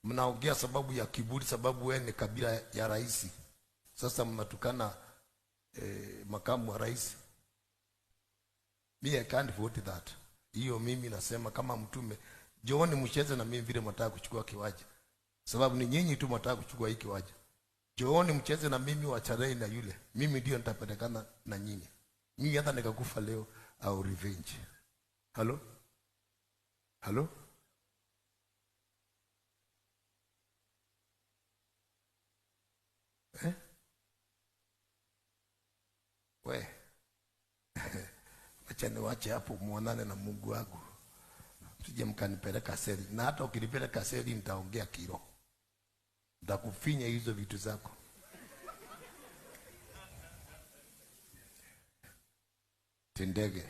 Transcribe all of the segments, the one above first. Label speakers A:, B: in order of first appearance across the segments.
A: Mnaongea sababu ya kiburi, sababu wewe ni kabila ya rais. Sasa mnatukana makamu wa rais. Me, I can't vote that. Hiyo mimi nasema kama mtume, njooni mcheze na mimi vile mnataka kuchukua kiwanja. Sababu ni nyinyi tu mnataka kuchukua hii kiwanja. Njooni mcheze na mimi, wachaneni na yule. Mimi ndio nitapelekana na nyinyi. Mimi hata nikakufa leo au revenge. Hello? Hello? Eh? We. Acha niwache hapo muonane na Mungu wangu. Msije mkanipeleka seli. Na hata ukinipeleka seli nitaongea kiroho. Nitakufinya hizo vitu zako. Tendege.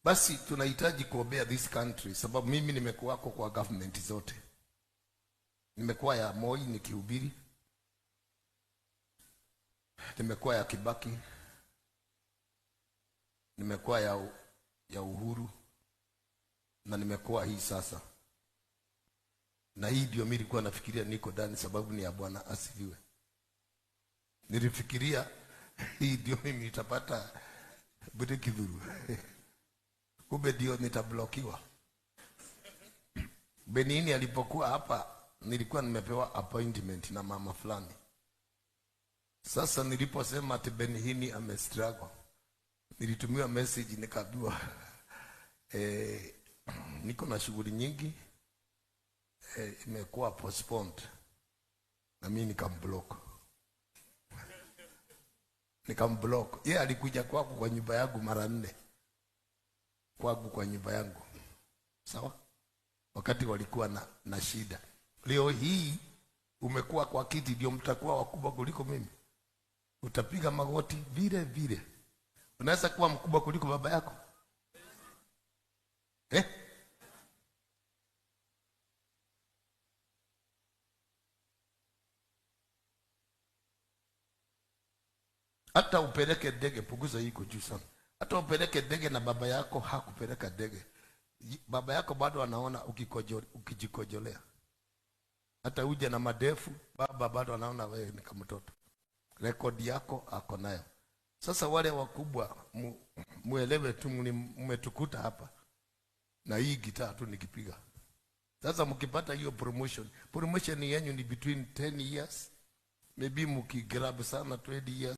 A: Basi tunahitaji kuombea this country, sababu mimi nimekuwako kwa government zote. Nimekuwa ya Moi nikihubiri, nimekuwa ya Kibaki, nimekuwa ya Uhuru, na nimekuwa hii sasa. Na hii ndio mimi nilikuwa nafikiria niko ndani, sababu ni ya Bwana asifiwe. Nilifikiria hii ndio mimi nitapata breakthrough. Kumbe ndio nitablokiwa. Benini alipokuwa hapa nilikuwa nimepewa appointment na mama fulani. Sasa niliposema ati Benini amestruggle, nilitumiwa message nikaambiwa niko na shughuli nyingi, imekuwa postponed. Na mimi nikamblock. Nikamblock. Yeye alikuja kwangu kwa nyumba yangu mara 4. Kwangu kwa nyumba yangu. Sawa? Wakati walikuwa na shida. Leo hii umekuwa kwa kiti ndio mtakuwa wakubwa kuliko mimi. Utapiga magoti vile vile. Unaweza kuwa mkubwa kuliko baba yako? Eh? Hata upeleke ndege, punguza hii juu sana. Hata upeleke ndege na baba yako hakupeleka ndege. Baba yako bado anaona ukijikojolea. Hata uje na madefu, baba bado anaona wewe ni kama mtoto. Rekodi yako ako nayo. Sasa wale wakubwa muelewe tu, mmetukuta hapa na hii gitaa tu nikipiga. Sasa mkipata hiyo promotion, promotion yenu ni between 10 years, maybe mkigrab sana 20 years.